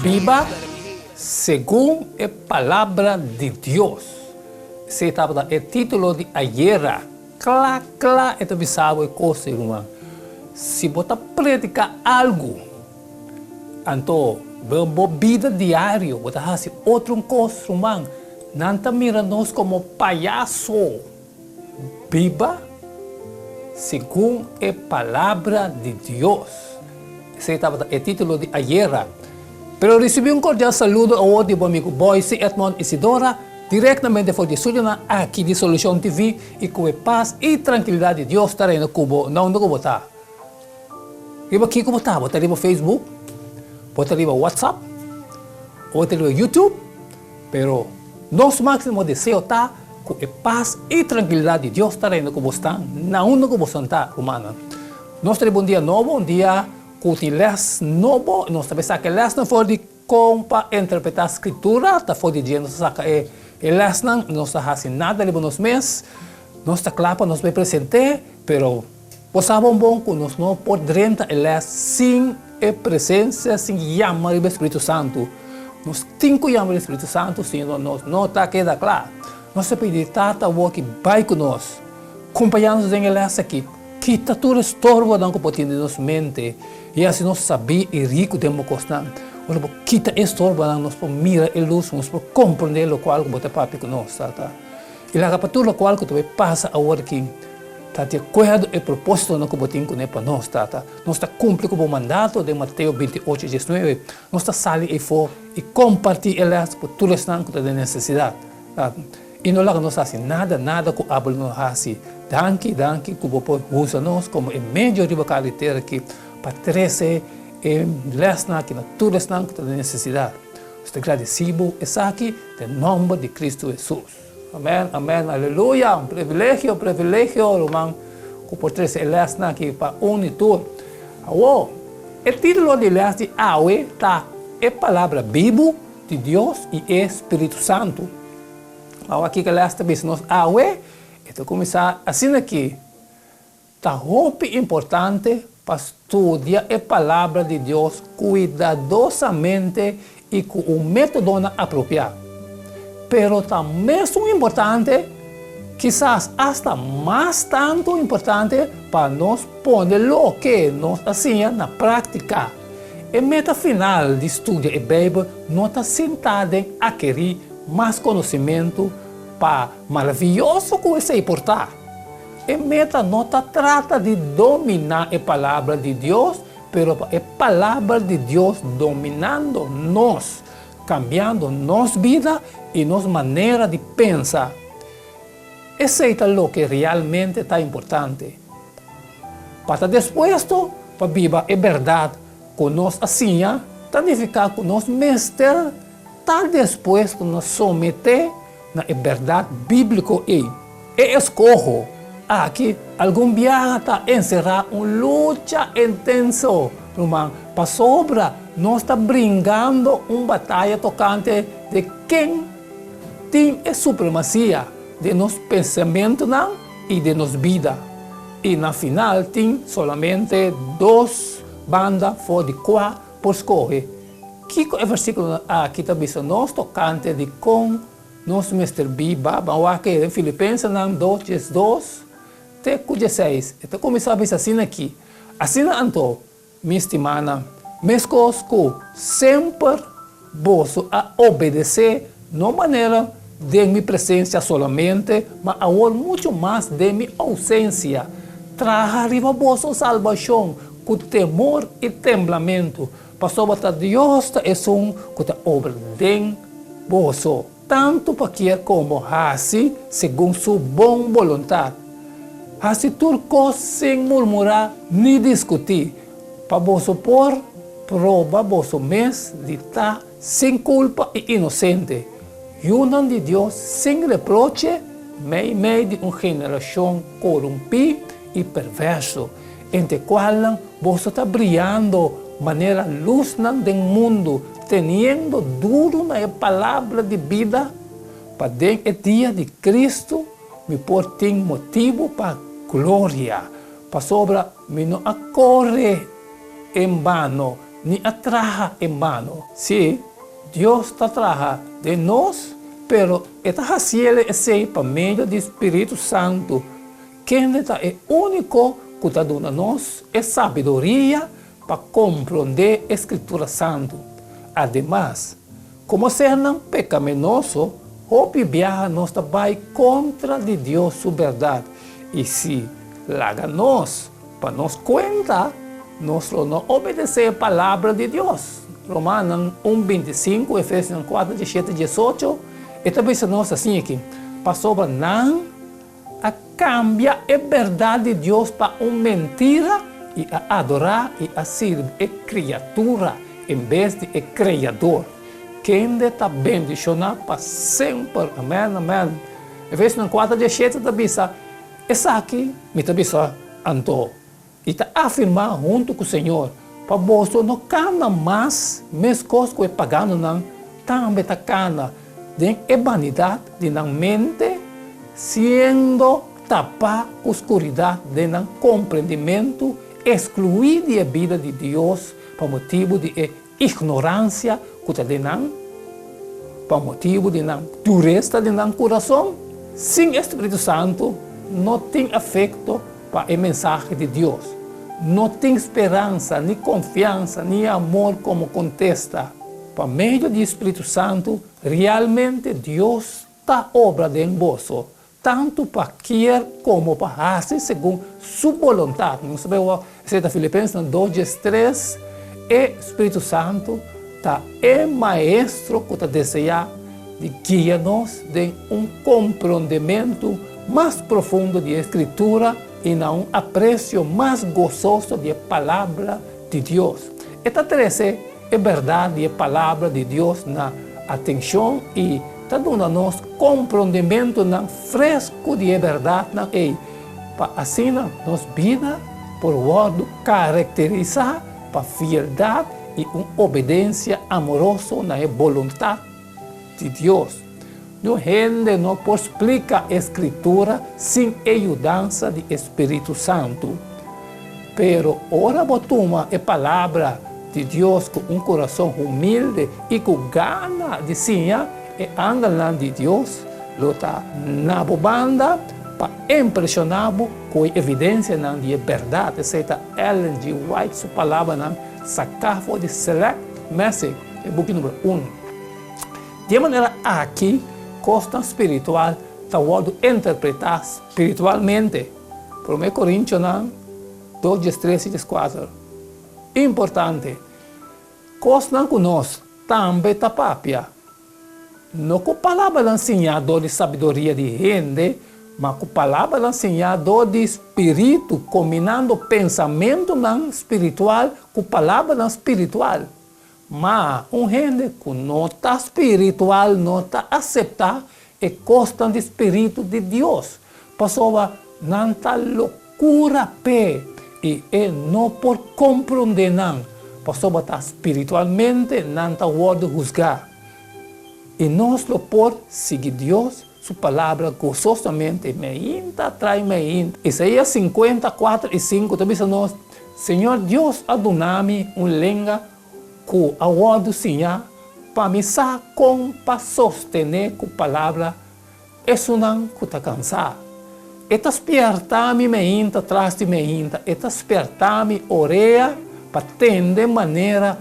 Biba segun e Palabra di Dios. Esei tabata e título di ayera. Kla kla e ta bisa bo e kos ei, ruman. Si bo ta prediká algu, anto den bo bida diario bo ta hasi otro un kos, ruman, nan ta mira nos komo payaso. Biba segun e Palabra di Dios. Esei tabata e título di ayera. Pero risibí un kordial saludo awor di bo amigu Boyce Edmond Isidora, direktamente for di estudionan aki di Solucion TV i ku e pas i trankilidat di Dios ta reina ku bo na unda ku bo ta. Riba kiko bo ta? Bo ta riba Facebook? Bo ta riba WhatsApp? O bo ta riba YouTube? Pero nos máksimo deseo ta ku e pas i trankilidat di Dios ta reina ku bo sta na unda ku boso ta, rumannan. Nos ta riba un dia nobo, un dia ku tin lès nobo. Nos ta bisa ku e lèsnan for di kon pa interpretá Skritura, ta for di dje nos ta saka e lèsnan. Nos ta hasi nada riba nos mes. Nos ta kla pa nos bai present'é, pero bo sa bon bon ku nos no por drenta e lès sin e presensia, sin yama riba e Spiritu Santu. Nos tin ku yama riba e Spiritu Santu, sino nos no ta keda kla. Nos ta pidi Tata awor ki bai ku nos, kompañá nos den e lès aki, kita tur e storbonan ku por tin den nos mente i hasi nos sabí i riku den bo kosnan. Ora bo kita e storbonan, nos por mira e lus, nos por komprondé lokual ku bo ta papia ku nos, Tata. I laga pa tur lokual ku ta bai pasa awor aki ta di akuerdo e propósitonan ku bo tin kuné pa nos, Tata. Nos ta kumpli ku bo mandato den Mateo 28, 19. Nos ta sali eifó i kompartí e lès ku tur esnan ku ta den nesesidat, Tata. I no laga nos hasi nada, nada ku abo lo no hasi. Danki, danki ku bo por usa nos komo e medio riba kara di tera aki pa trese e lèsnan aki na tur esnan ku ta den nesesidat. Nos ta gradisí bo esaki den nòmber di Kristu Hesus. Amèn, amèn, aleluya! Un privilegio, privilegio, ruman, ku por trese e lèsnan aki pa un i tur. Awor, e título di lès di awe ta E Palabra Bibu di Dios i e Spiritu Santu. Awor, kiko e lès ta bisa nos awe? E ta kuminsá asina aki. Ta hopi importante pa studia e Palabra di Dios kuidadosamente i ku un métodonan apropiá. Pero ta mesun importante, kisas asta mas tantu importante, pa nos pone loke nos a siña na práktika. E meta final di studia e Beibel no ta sintá den akerí mas konosementu, pa maravioso ku esei por ta. E meta no ta trata di dominá e Palabra di Dios, pero pa e Palabra di Dios dominando nos, kambiando nos bida i nos manera di pensa. Esei ta loke realmente ta importante. Pa ta dispuesto pa biba e bèrdat ku nos a siña ta nifiká ku nos mester ta dispuesto na someté na e bèrdat bíbliko ei. E eskoho aki algun biaha ta enserá un lucha intenso, ruman, pasobra nos ta bringando un bataya tokante di ken tin e supremasia den nos pensamentunan i den nos bida. I na final tin solamente dos banda for di kua por skohe. Kiko e versíkulonan aki ta bisa nos tokante di kon Nos mester biba, ban wak e den Filipensenan dos 12 te ku 16. E ta kuminsá bisa asina aki, Asina anto, mi stimánan, meskos ku semper boso a obedesé, no manera den mi presensia solamente, ma awor muchu mas den mi ousensia, traha riba boso salbashon ku temor i temblamentu, Pasobra ta Dios ta esun ku ta obra den boso, tantu pa kier komo hasi segun su bon boluntat. Hasi tur kos sin murmurá ni diskutí, pa boso por proba boso mes di ta sin kulpa i inosente, yunan di Dios sin reproche meimei di un generashon korumpí i perverso, entre kualnan boso ta briando manera lusnan den mundu, teniendo duru na e palabra di bida, pa den e dia di Cristo mi por tin motibu pa gloria, pasobra mi no a kore en bano. Ni a traha en bano. Sí, Dios ta traha den nos, pero e ta hasiel esei pa medio di spiritu santu, kende ta e úniko ku ta duna nos e sabiduria pa komprondé e Skritura Santu. Ademas, komo sernan pekaminoso, hopi biaha nos ta bai kontra di Dios su bèrdat, i si laga nos Pa nos kuenta, nos lo no obedesé e Palabra di Dios. Romanan un 25, Efesionan 4, 17, 18, e ta bisa nos asin aki, Pasobra nan a kambia e bèrdat di Dios pa un mentira i a adorá i a sirbi e kriatura en bes di e Kreador, kende ta bendishoná pa semper. Amèn, amèn. Efesionan 4, 17 ta bisa, Esaki mi ta bisa anto, i ta afirmá huntu ku Señor, pa boso no kana mas meskos ku e paganonan tambe ta kana den e banidat di nan mente, siendo tapá ku skuridat den nan komprendimentu, eskluí di e bida di Dios pa motibu di e Ignoransia ku ta den nan, pa motibu di nan duresa di nan kurason, sin e Spiritu Santu no tin efekto pa e mensahe di Dios. No tin speransa, ni konfiansa, ni amor komo kontesta. Pa medio di e Spiritu Santu, realmente Dios ta obra den boso, tantu pa kier komo pa hasi segun Su boluntat. Nos ta bai wak esei ta Filipensenan dos 13, E Spiritu Santu ta e maestro ku ta deseá di guia nos den un komprondementu mas profundo di e Skritura i na un apresio mas gososo di e Palabra di Dios. E ta trese e bèrdat di e Palabra di Dios na atenshon i ta duna nos komprondementunan fresku di e bèrdatnan ei, pa asina nos bida por wòrdu karakterisá pa fieldat i un obedensia amoroso na e boluntat di Dios. Niun hende no por splika e Skritura sin e yudansa di e spiritu santu. Pero ora bo tuma e Palabra di Dios ku un kurason humilde i ku gana di siña, e angelnan di Dios lo ta na bo banda pa impreshoná bo ku e evidensianan di e bèrdat. Esei ta Ellen G. White su palabranan saká for di Select Message, e buki number un. Di e manera aki, kosnan spiritual ta wòrdu interpretá spiritualmente. Promé Korintionan dos 13 i 14. Importante! Kosnan ku nos tambe ta papia, no ku palabranan siñá dor di sabiduria di hende, ma ku palabranan siñá dor di spiritu, kombinando pensamentunan spiritual ku palabranan spiritual. Ma un hende ku no ta spiritual no ta aseptá e kosnan di spiritu di Dios, pasobra nan ta lokura p'e i e no por komprondé nan, pasobra ta spiritualmente nan ta wòrdu husgá. I nos lo por sigui Dios su palabra gososamente meinta trai meinta. Isaías 50, 4 i 5 ta bisa nos, Señor Dios a duna mi un lenga ku a wòrdu siñá pa mi sa kon pa sostené ku palabra esunnan ku ta kansá. E ta spièrta mi meinta tras di meinta, e ta spièrta mi orea pa tende manera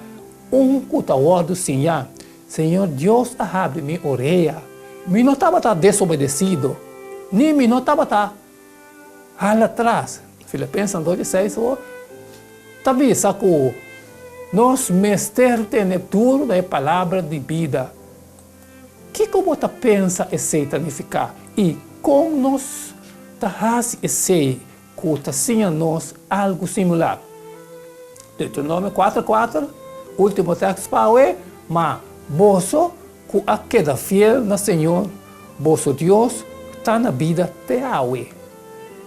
un ku ta wòrdu siñá. Señor Dios a habri mi orea. Mi no tabata desobedesido, ni mi no tabata hala tras. Filipensenan 2 di 6 awor ta bisa ku nos mester tene duru na e palabra di bida. Kiko bo ta pensa esei ta nifiká i kon nos ta hasi esei ku ta siña nos algu similar? Deuteronomio 4, 4, último tekst pa awe, Ma boso ku a keda fiel na Señor boso Dios ta na bida te awe,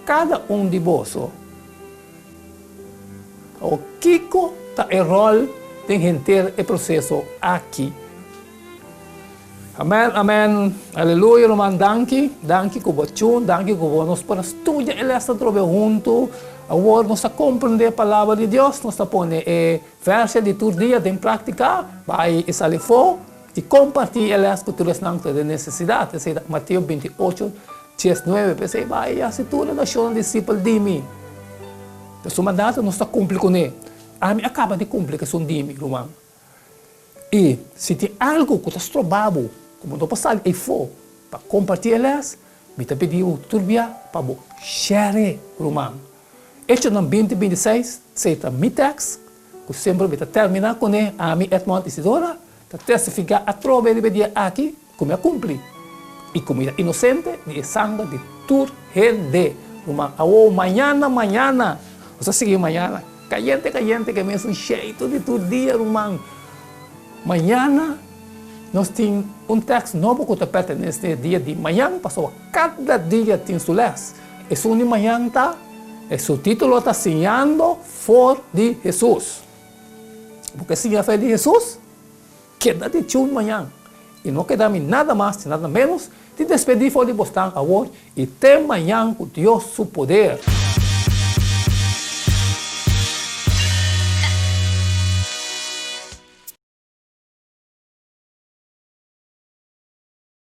kada un di boso. Awor, kiko ta e ròl den henter e proseso aki? Amen, amen, aleluya ruman, danki, danki ku bo tune, danki ku bo nos por a studia e les atrobe huntu. Awor nos ta komprendé Palabra di Dios, nos ta pone e vèrsè di tur dia den práktika, bai i sali afó i kompartí e lès ku tur esnan ku ta den nesesidat. Esei ta Mateo 28, 19. P'esei bai i hasi tur e nashonnan disipel di mi. Ta su mandato nos ta kumpli kuné. Ami a kaba di kumpli ku esun di mi, ruman. I si tin algu ku ta stroba bo ku bo no por sali eifó pa kompartí e lès, mi ta pidi bo tur bia pa bo share, ruman. Echonan 20, 26, Esei ta mi tèks ku semper mi ta terminá kuné, ami, Edmond Isidora, ta testifiká atrobe riba e dia aki ku mi a kumpli i ku mi ta inosente di e sanger di tur hende. Ruman, awor mañana, mañana, nos ta sigui mañana. Kayente kayente ke mesun sheitu di tur dia ruman. Mañana nos tin un tèks nobo ku ta pertenesé dia di mañan pasobra kada dia tin su lès. Esun di mañan ta, e su título ta Siñando for di Hesus. Bo ke siña for di Hesus? Keda di tune mañan i no keda mi nada mas ni nada menos di despedí for di bosnan awor i te mañan ku Dios su poder.